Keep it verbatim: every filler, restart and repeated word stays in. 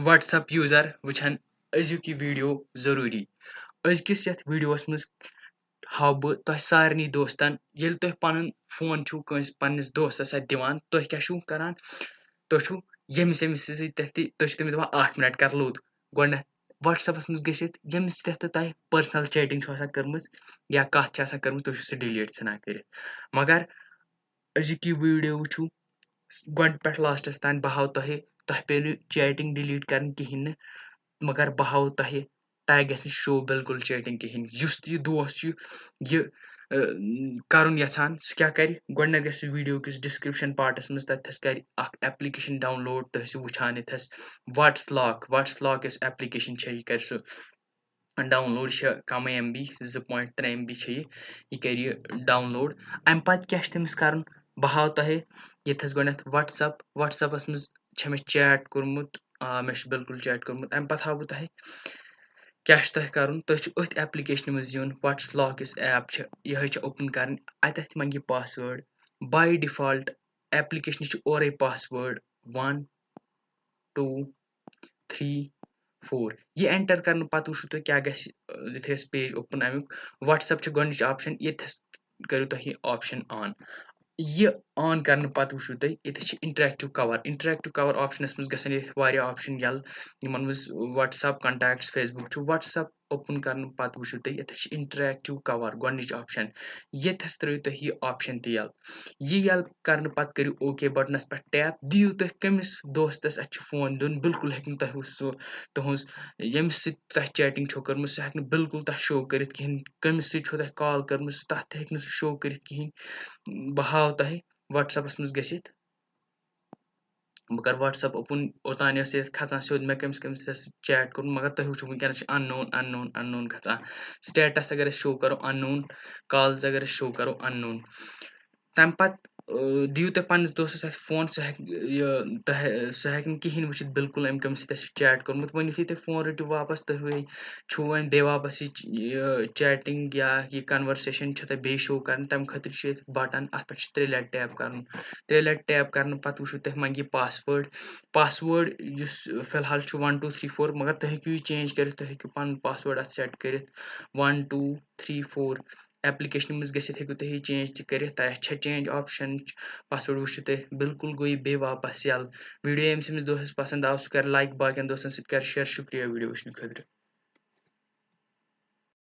WhatsApp user وٕچھن أزیُک یہِ video ضروٗری۔ أزکِس یَتھ videoس منٛز ہاوٕ بہٕ تۄہہِ سارنٕے دوستن، ییٚلہِ تُہۍ پنُن phone چھِو کٲنٛسہِ پننِس دوستس اَتھِ دِوان، تُہۍ کیٛاہ چھِو کران؟ تُہۍ چھِو ییٚمِس ییٚمِس سۭتۍ تہِ، تُہۍ چھِو تٔمِس دَپان، "اَکھ minute، کر load گۄڈٕنٮ۪تھ WhatsAppس منٛز گٔژھِتھ، ییٚمِس تہِ تہٕ تۄہہِ personal chatting چھو آسان کٔرمٕژ یا کَتھ چھِ آسان کٔرمٕژ، تُہۍ چھِو سُہ delete ژھٕنان کٔرِتھ۔" مگر أزیُک یہِ video وٕچھِو گۄڈٕ پٮ۪ٹھ lastس تام، بہٕ ہاوٕ تۄہہِ، تۄہہِ پیٚیہِ نہٕ chatting delete کرٕنۍ کِہیٖنۍ نہٕ، مگر بہٕ ہاوٕ تۄہہِ، تۄہہِ گژھِ نہٕ show بالکل chatting کِہیٖنۍ۔ یُس تہِ یہِ دوست چھُ یہِ، ٲ، کرُن یژھان، سُہ کیٛاہ کرِ؟ گۄڈٕنٮ۪تھ گژھِ video کِس description partس منٛز، تتٮ۪تھ کرِ اکھ application download، تُہۍ ٲسِو وٕچھان ییٚتٮ۪س WhatsLock، WhatsLock یۄس application چھےٚ، یہِ کرِ سُہ download، چھِ کمٕے MB، زٕ point ترٛےٚ MB چھِ یہِ، یہِ کَرِ یہِ download۔ اَمہِ پَتہٕ کیٛاہ چھُ تٔمِس کَرُن؟ بہٕ ہاوٕ تۄہہِ ییٚتھَس گۄڈٕنٮ۪تھ WhatsApp، WhatsAppس منٛز چھےٚ مےٚ chat کوٚرمُت، آ، مےٚ چھُ بالکل chat کوٚرمُت۔ اَمہِ پَتہٕ ہاوٕ بہٕ تۄہہِ کیٛاہ چھُ تۄہہِ کَرُن۔ تُہۍ چھِو أتھۍ applicationہِ منٛز یُن، WhatsLock یۄس app چھِ، یِہوٚے چھےٚ open کَرٕنۍ۔ اَتٮ۪تھ منٛگہِ یہِ password، by default applicationہِ چھِ اورَے password one two three four۔ یہِ enter کرنہٕ پتہٕ وٕچھِو تُہۍ کیٛاہ گژھِ، یُتھُے اَسہِ page open اَمیُک۔ WhatsApp چھِ گۄڈٕنِچ option، ییٚتھَس کٔرِو تُہۍ یہِ option on۔ یہِ on کرنہٕ پتہٕ وٕچھِو تُہۍ، ییٚتہِ چھِ interactive cover۔ Interactive cover optionس منٛز گژھن ییٚتہِ واریاہ option یَلہٕ، یِمن منٛز WhatsApp، contacts، Facebook چھُ۔ WhatsApp open کرنہٕ پتہٕ وٕچھِو تُہۍ، ییٚتہِ چھِ interactive cover، گۄڈٕنِچ option۔ ییٚتھَس ترٛٲیِو تُہۍ یہِ option تہِ یَلہٕ۔ یہِ یَلہٕ کرنہٕ پتہٕ کٔرِو OK buttonس پٮ۪ٹھ tap، دِیِو تُہۍ کٔمِس دوستس اَتھِ چھُ phone دیُن، بالکل ہیٚکہِ نہٕ تۄہہِ سُہ، تُہٕنٛز، ییٚمِس سۭتۍ تۄہہِ chatting چھو کٔرمٕژ، سُہ ہیٚکہِ نہٕ بالکل تۄہہِ show کٔرِتھ کِہیٖنۍ، کٔمِس سۭتۍ چھو تۄہہِ call کٔرمٕژ، سُہ تَتھ تہِ ہیٚکہِ نہٕ سُہ show کٔرِتھ کِہیٖنۍ۔ بہٕ ہاوٕ تۄہہِ WhatsAppس منٛز گٔژھِتھ۔ بہٕ کَرٕ WhatsApp open، اوٚتام ٲس یَتھ کھَسان سیوٚد مےٚ کٔمِس کٔمِس سۭتۍ chat کوٚرمُت، مگر تُہۍ وٕچھِو وٕنکیٚنَس چھِ unknown، unknown، unknown کھَسان۔ Status اگر أسۍ show کَرو unknown، calls اگر أسۍ show کَرو unknown۔ تَمہِ پَتہٕ، آ، دِیِو تُہۍ پنٛنِس دوستَس اَتھِ phone، سُہ ہیٚکہِ یہِ تۄہہِ، سُہ ہیٚکہِ نہٕ کِہیٖنۍ وٕچھِتھ بالکل أمۍ کٔمِس سۭتۍ اَسہِ چھُ chat کوٚرمُت۔ وۄنۍ یُتھُے تُہۍ phone رٔٹِو واپَس، تُہۍ وۄنۍ چھُو وۄنۍ بیٚیہِ واپَس یہِ، یہِ chatting یا یہِ conversation چھِ تۄہہِ بیٚیہِ show کَرٕنۍ، تَمہِ خٲطرٕ چھُ ییٚتہِ button، اَتھ پٮ۪ٹھ چھُ ترٛےٚ لَٹہِ tap کَرُن۔ ترٛےٚ لَٹہِ tap کَرنہٕ پَتہٕ وٕچھِو تُہۍ منٛگہِ password۔ Password یُس فِلحال چھُ one two three four، مگر تُہۍ ہیٚکِو یہِ change کٔرِتھ، تُہۍ ہیٚکِو پَنُن password اَتھ set کٔرِتھ one two three four۔ Applicationہِ منٛز گٔژھِتھ ہیٚکِو تُہۍ یہِ change تہِ کٔرِتھ، تۄہہِ چھےٚ change option، password وٕچھِو تُہۍ، بالکل گوٚو یہِ بیٚیہِ واپَس یَلہٕ۔ Video ییٚمِس ییٚمِس دوستَس پَسنٛد آو، سُہ کَرِ like، باقیَن دوستَن سۭتۍ کَرِ share۔ شُکریہ video وٕچھنہٕ خٲطرٕ۔